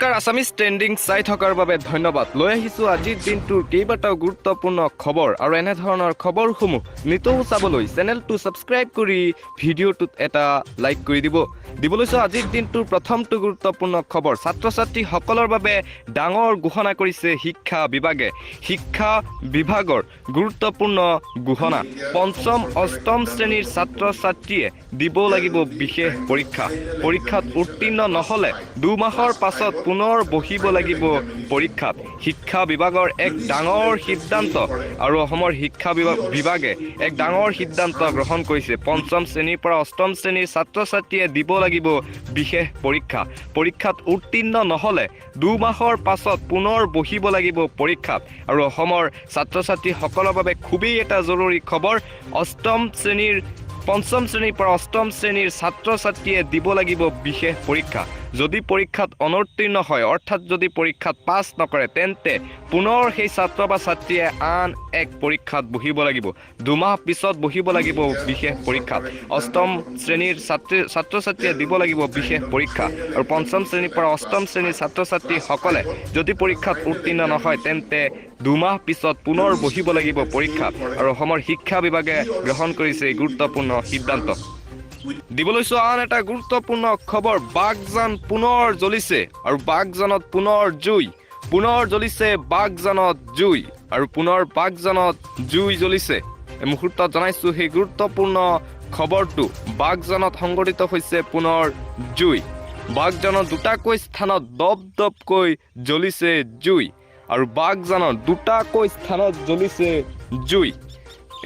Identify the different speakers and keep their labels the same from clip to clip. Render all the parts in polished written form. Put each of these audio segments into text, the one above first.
Speaker 1: নমস্কাৰ, Assamese trending চাই থকাৰ বাবে ধন্যবাদ। লৈ আহিছোঁ আজিৰ দিনটোৰ কেইবাটাও গুৰুত্বপূৰ্ণ খবৰ আৰু এনেধৰণৰ খবৰসমূহ নিতৌ চাবলৈ চেনেলটো ছাবস্ক্ৰাইব কৰি ভিডিঅ'টোত এটা লাইক কৰি দিব। দিব লৈছোঁ আজিৰ দিনটোৰ প্ৰথমটো গুৰুত্বপূৰ্ণ খবৰ। ছাত্ৰ ছাত্ৰীসকলৰ বাবে ডাঙৰ ঘোষণা কৰিছে শিক্ষা বিভাগে। শিক্ষা বিভাগৰ গুৰুত্বপূৰ্ণ ঘোষণা, পঞ্চম অষ্টম শ্ৰেণীৰ ছাত্ৰ ছাত্ৰীয়ে দিব লাগিব বিশেষ পৰীক্ষা। পৰীক্ষাত উত্তীৰ্ণ নহ'লে 2 মাহৰ পাছত পুনৰ বহিব লাগিব পৰীক্ষাত। শিক্ষা বিভাগৰ এক ডাঙৰ সিদ্ধান্ত আৰু অসমৰ শিক্ষা বিভাগে এক ডাঙৰ সিদ্ধান্ত গ্ৰহণ কৰিছে। পঞ্চম শ্ৰেণীৰ পৰা অষ্টম শ্ৰেণীৰ ছাত্ৰ ছাত্ৰীয়ে দিব লাগিব বিশেষ পৰীক্ষা। পৰীক্ষাত উত্তীৰ্ণ নহ'লে 2 মাহৰ পাছত পুনৰ বহিব লাগিব পৰীক্ষাত। আৰু অসমৰ ছাত্ৰ ছাত্ৰীসকলৰ বাবে খুবেই এটা জৰুৰী খবৰ। অষ্টম শ্ৰেণীৰ পঞ্চম শ্ৰেণীৰ পৰা অষ্টম শ্ৰেণীৰ ছাত্ৰ ছাত্ৰীয়ে দিব লাগিব বিশেষ পৰীক্ষা। যদি পৰীক্ষাত অনুত্তীৰ্ণ হয়, অৰ্থাৎ যদি পৰীক্ষাত পাছ নকৰে, তেন্তে পুনৰ সেই ছাত্ৰ বা ছাত্ৰীয়ে আন এক পৰীক্ষাত বহিব লাগিব। 2 মাহ পিছত বহিব লাগিব বিশেষ পৰীক্ষাত। অষ্টম শ্ৰেণীৰ ছাত্ৰ ছাত্ৰীয়ে দিব লাগিব বিশেষ পৰীক্ষা। আৰু পঞ্চম শ্ৰেণীৰ পৰা অষ্টম শ্ৰেণীৰ ছাত্ৰ ছাত্ৰীসকলে যদি পৰীক্ষাত উত্তীৰ্ণ নহয়, তেন্তে 2 মাহ পিছত পুনৰ বহিব লাগিব পৰীক্ষাত। আৰু অসমৰ শিক্ষা বিভাগে গ্ৰহণ কৰিছে এই গুৰুত্বপূৰ্ণ সিদ্ধান্ত। দিব লৈছো আন এটা গুৰুত্বপূৰ্ণ খবৰ। বাগজান পুনৰ জ্বলিছে আৰু বাগজানত পুনৰ জুই। পুনৰ জ্বলিছে বাগজানত জুই আৰু পুনৰ বাগজানত জুই জ্বলিছে। এই মুহূৰ্তত জনাইছো সেই গুৰুত্বপূৰ্ণ খবৰটো। বাগজানত সংঘটিত হৈছে পুনৰ জুই। বাগজানত দুটাকৈ স্থানত দপ দপকৈ জ্বলিছে জুই আৰু বাগজানত দুটাকৈ স্থানত জ্বলিছে জুই।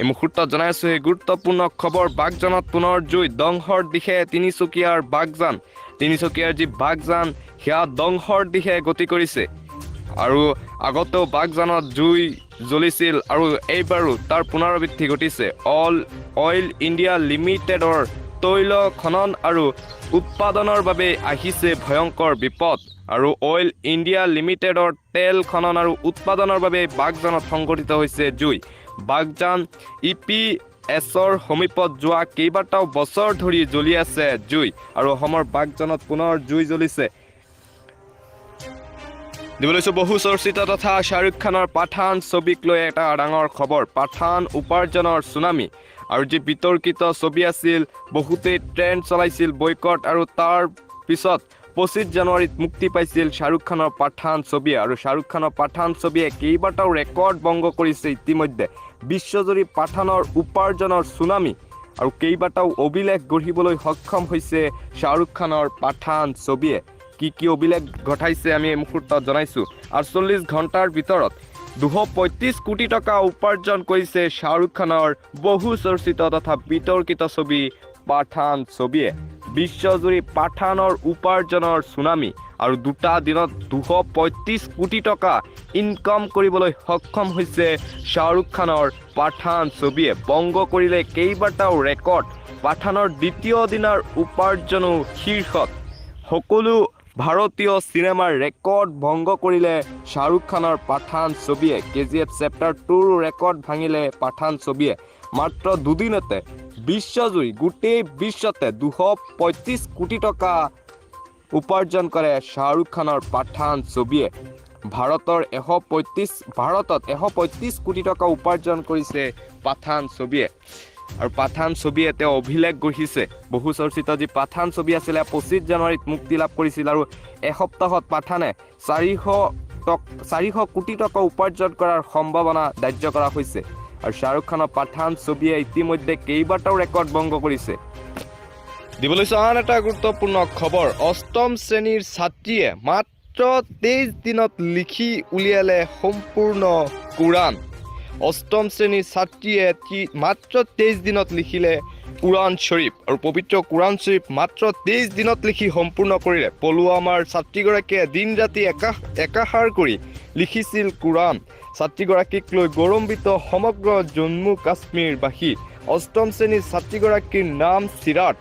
Speaker 1: এই মুহূৰ্তত জনাইছো সেই গুৰুত্বপূৰ্ণ খবৰ। বাগজানত পুনৰ জুই, ধ্বংসৰ দিশে তিনিচুকীয়াৰ বাগজান। তিনিচুকীয়াৰ যি বাগজান, সেয়া ধ্বংসৰ দিশে গতি কৰিছে। আৰু আগতেও বাগজানত জুই জ্বলিছিল আৰু এইবাৰো তাৰ পুনৰাবৃত্তি ঘটিছে। অইল ইণ্ডিয়া লিমিটেডৰ তৈল খনন আৰু উৎপাদনৰ বাবে আহিছে ভয়ংকৰ বিপদ। আৰু অইল ইণ্ডিয়া লিমিটেডৰ তেল খনন আৰু উৎপাদনৰ বাবে বাগজানত সংঘটিত হৈছে জুই। বাগজান ইপিএছৰ সমীপত যোৱা কেইবাটাও বছৰ ধৰি জ্বলি আছে জুই। আৰু অসমৰ বাগজানত পুনৰ জুই জ্বলিছে। দিব লৈছো বহু চৰ্চিত তথা শ্বাহৰুখ খানৰ পাঠান ছবিক লৈ এটা ডাঙৰ খবৰ। পাঠান উপাৰ্জনৰ চুনামী আৰু যি বিতৰ্কিত ছবি আছিল, বহুতেই ট্ৰেণ্ড চলাইছিল বয়কট। আৰু তাৰ পিছত 25 জানুৱাৰীত মুক্তি পাইছিল শ্বাহৰুখ খানৰ পাঠান ছবিয়ে। আৰু শ্বাহৰুখ খানৰ পাঠান ছবিয়ে কেইবাটাও ৰেকৰ্ড ভংগ কৰিছে ইতিমধ্যে। বিশ্বজুৰি পাঠানৰ উপাৰ্জনৰ চুনামী আৰু কেইবাটাও অভিলেখ গঢ়িবলৈ সক্ষম হৈছে শ্বাহৰুখ খানৰ পাঠান ছবিয়ে। কি কি অভিলেখ ঘটাইছে, আমি এই মুহূৰ্তত জনাইছোঁ। 48 ঘণ্টাৰ ভিতৰত 235 কোটি টকা উপাৰ্জন কৰিছে শ্বাহৰুখ খানৰ বহু চৰ্চিত তথা বিতৰ্কিত ছবি পাঠান ছবিয়ে। বিশ্বজুৰি পাঠানৰ উপাৰ্জনৰ চুনামী আৰু দুটা দিনত 235 কোটি টকা ইনকাম কৰিবলৈ সক্ষম হৈছে শ্বাহৰুখ খানৰ পাঠান ছবিয়ে। ভংগ কৰিলে কেইবাটাও ৰেকৰ্ড। পাঠানৰ দ্বিতীয় দিনাৰ উপাৰ্জনো শীৰ্ষত। সকলো ভাৰতীয় চিনেমাৰ ৰেকৰ্ড ভংগ কৰিলে শ্বাহৰুখ খানৰ পাঠান ছবিয়ে। কেজিএফ চেপ্টাৰ 2ৰো ৰেকৰ্ড ভাঙিলে পাঠান ছবিয়ে। মাত্ৰ দুদিনতে বিশ্বজুৰি, গোটেই বিশ্বতে 235 কোটি টকা উপাৰ্জন কৰে শ্বাহৰুখ খানৰ পাঠান ছবিয়ে। ভাৰতত 135 কোটি টকা উপাৰ্জন কৰিছে পাঠান ছবিয়ে। আৰু পাঠান ছবিয়ে তেওঁ অভিলেখ গঢ়িছে। বহু চৰ্চিত যি পাঠান ছবি আছিলে, 25 জানুৱাৰীত মুক্তি লাভ কৰিছিল আৰু এসপ্তাহত পাঠানে 400 কোটি টকা উপাৰ্জন কৰাৰ সম্ভাৱনা ধাৰ্য কৰা হৈছে। আৰু শ্বাহৰুখ খানৰ পাঠান ছবিয়ে ইতিমধ্যে কেইবাটাও ৰেকৰ্ড ভংগ কৰিছে। দিব লৈছো আন এটা গুৰুত্বপূৰ্ণ খবৰ। অষ্টম শ্ৰেণীৰ ছাত্ৰীয়ে মাত্ৰ 23 দিনত লিখি উলিয়ালে সম্পূৰ্ণ কোৰাণ। অষ্টম শ্ৰেণীৰ ছাত্ৰীয়ে মাত্ৰ 23 দিনত লিখিলে কোৰাণ শ্বৰীফ। আৰু পবিত্ৰ কোৰাণ শ্বৰীফ মাত্ৰ 23 দিনত লিখি সম্পূৰ্ণ কৰিলে। পুলৱামাৰ ছাত্ৰীগৰাকীয়ে দিন ৰাতি একাষাৰ কৰি লিখিছিল কোৰাণ। ছাত্ৰীগৰাকীক লৈ গৌৰৱান্বিত সমগ্ৰ জম্মু কাশ্মীৰবাসী। অষ্টম শ্ৰেণীৰ ছাত্ৰীগৰাকীৰ নাম চিৰাট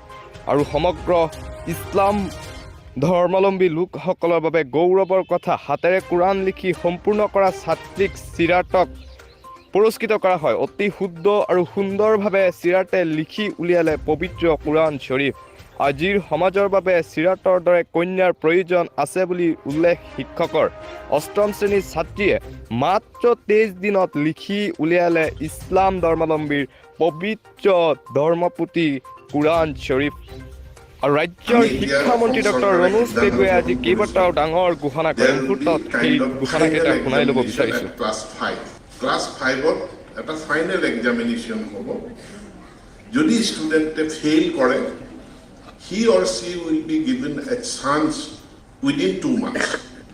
Speaker 1: আৰু সমগ্ৰ ইছলাম ধৰ্মাৱলম্বী লোকসকলৰ বাবে গৌৰৱৰ কথা। হাতেৰে কোৰাণ লিখি সম্পূৰ্ণ কৰা ছাত্ৰীক চিৰাটক পুৰস্কৃত কৰা হয়। অতি শুদ্ধ আৰু সুন্দৰভাৱে চিৰাটে লিখি উলিয়ালে পবিত্ৰ কোৰাণ শ্বৰীফ। আজিৰ সমাজৰ বাবে চিৰাটৰ দৰে কন্যাৰ প্ৰয়োজন আছে বুলি উল্লেখ শিক্ষকৰ। অষ্টম শ্ৰেণীৰ ছাত্ৰীয়ে মাত্ৰ 23 দিনত লিখি উলিয়ালে ইছলাম ধৰ্মাৱলম্বীৰ পবিত্ৰ ধৰ্মপুথি কোৰাণ শ্বৰীফ। আৰু ৰাজ্যৰ
Speaker 2: আমি এতিয়া
Speaker 1: শিক্ষামন্ত্ৰী
Speaker 2: অসম
Speaker 1: ডক্টৰ
Speaker 2: চৰকাৰে
Speaker 1: ৰণোজ
Speaker 2: সিদ্ধান্ত
Speaker 1: পেগুৱে
Speaker 2: গ্ৰহণ
Speaker 1: আজি
Speaker 2: কৰিছে।
Speaker 1: কেইবাটাও ডাঙৰ ঘোষণা কৰে। মুহূৰ্তত সেই ঘোষণাকেইটা শুনাই ল'ব বিচাৰিছো।
Speaker 2: ক্লাছ 5, ক্লাছ 5ত এটা ফাইনেল এক্সামিনেশ্যন হ'ব। যদি ষ্টুডেণ্টে ফেইল কৰে, he or she will be given a chance within 2 months.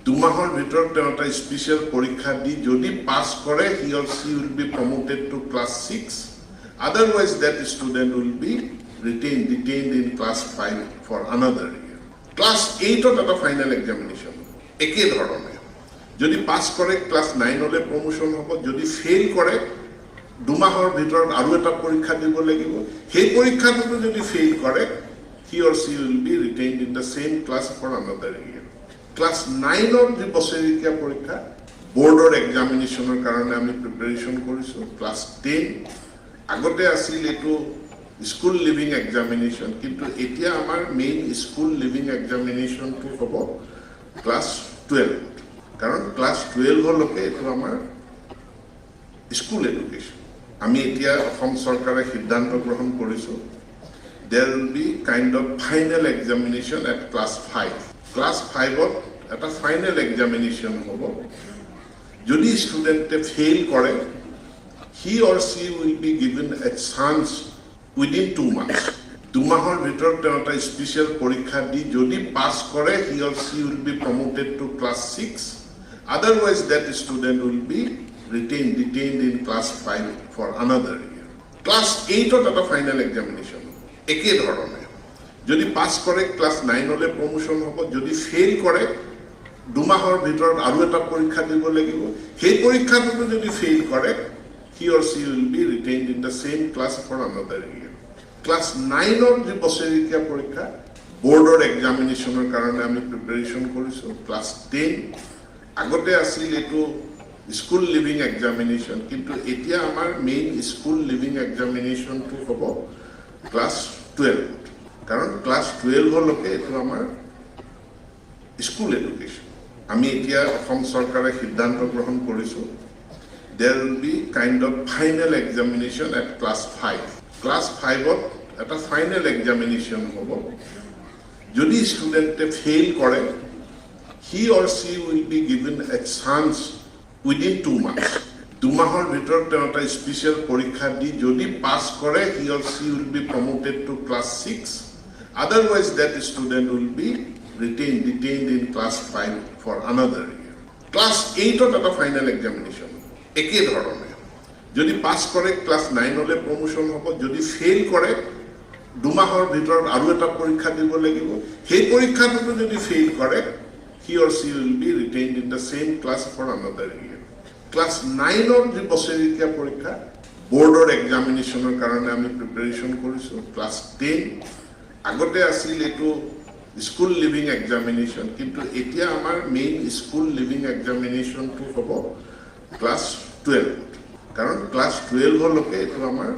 Speaker 2: 2 মাহৰ ভিতৰত তেওঁ এটা স্পেচিয়েল পৰীক্ষা দি যদি পাছ কৰে, he or she will be promoted to class 6. Otherwise, that student will be retained in class 5 for another year. Class 8ত এটা final examination, একে ধৰণে যদি পাছ কৰে, ক্লাছ 9লৈ প্ৰমোশ্যন হ'ব। যদি ফেইল কৰে, 2 মাহৰ ভিতৰত আৰু এটা পৰীক্ষা দিব লাগিব। সেই পৰীক্ষাটোতো যদি ফেইল কৰে, he or she will be retained in the same class for another year. Class 9ৰ যি বছৰেকীয়া পৰীক্ষা, বৰ্ডৰ এক্সামিনেশ্যনৰ কাৰণে আমি প্ৰিপেৰেশ্যন কৰিছোঁ। ক্লাছ 10, আগতে আছিল এইটো স্কুল লিভিং এক্সামিনেশ্যন, কিন্তু এতিয়া আমাৰ মেইন স্কুল লিভিং এক্সামিনেশ্যনটো হ'ব ক্লাছ 12ত, কাৰণ ক্লাছ 12লৈকে এইটো আমাৰ স্কুল এডুকেশ্যন। আমি এতিয়া অসম চৰকাৰে সিদ্ধান্ত গ্ৰহণ কৰিছোঁ, there will be kind of final examination at class 5. Class 5ত এটা ফাইনেল এক্সামিনেশ্যন হ'ব। যদি ষ্টুডেণ্টে ফেইল কৰে, he or she will be given a chance within 2 months. 2 মাহৰ ভিতৰত তেওঁ এটা স্পেচিয়েল পৰীক্ষা দি যদি পাছ কৰে, he or she will be promoted to class 6. Otherwise, that student will be retained in class 5 for another year. Class 8ত এটা final examination, একে ধৰণে যদি পাছ কৰে, ক্লাছ 9লৈ প্ৰমোশ্যন হ'ব। যদি ফেইল কৰে, 2 মাহৰ ভিতৰত আৰু এটা পৰীক্ষা দিব লাগিব। সেই পৰীক্ষাটোতো যদি ফেইল কৰে, he or she will be retained in the same class for another year. Class 9ৰ যি বছৰেকীয়া পৰীক্ষা, বৰ্ডৰ এক্সামিনেশ্যনৰ কাৰণে আমি প্ৰিপেৰেশ্যন কৰিছোঁ। ক্লাছ 10, আগতে আছিল এইটো স্কুল লিভিং এক্সামিনেশ্যন, কিন্তু এতিয়া আমাৰ মেইন স্কুল লিভিং এক্সামিনেশ্যনটো হ'ব ক্লাছ 12ত, কাৰণ ক্লাছ 12লৈকে এইটো আমাৰ স্কুল এডুকেশ্যন। আমি এতিয়া অসম চৰকাৰে সিদ্ধান্ত গ্ৰহণ কৰিছোঁ, there will be kind of final examination at class 5. Class 5ত এটা ফাইনেল এক্সামিনেশ্যন হ'ব। যদি ষ্টুডেণ্টে ফেইল কৰে, he or she will be given a chance within 2 months. 2 মাহৰ ভিতৰত তেওঁ এটা স্পেচিয়েল পৰীক্ষা দি যদি পাছ কৰে, he or she will be promoted to class 6. Otherwise, that student will be retained in class 5 for another year. Class 8ত এটা final examination, একে ধৰণে যদি পাছ কৰে, ক্লাছ 9লৈ প্ৰমোশ্যন হ'ব। যদি ফেইল কৰে, 2 মাহৰ ভিতৰত আৰু এটা পৰীক্ষা দিব লাগিব। সেই পৰীক্ষাটোতো যদি ফেইল কৰে, he or she will be retained in the same class for another year. Class 9ৰ যি বছৰেকীয়া পৰীক্ষা, বৰ্ডৰ এক্সামিনেশ্যনৰ কাৰণে আমি প্ৰিপেৰেশ্যন কৰিছোঁ। ক্লাছ 10, আগতে আছিল এইটো স্কুল লিভিং এক্সামিনেশ্যন, কিন্তু এতিয়া আমাৰ মেইন স্কুল লিভিং এক্সামিনেশ্যনটো হ'ব ক্লাছ 12ত, কাৰণ ক্লাছ 12লৈকে এইটো আমাৰ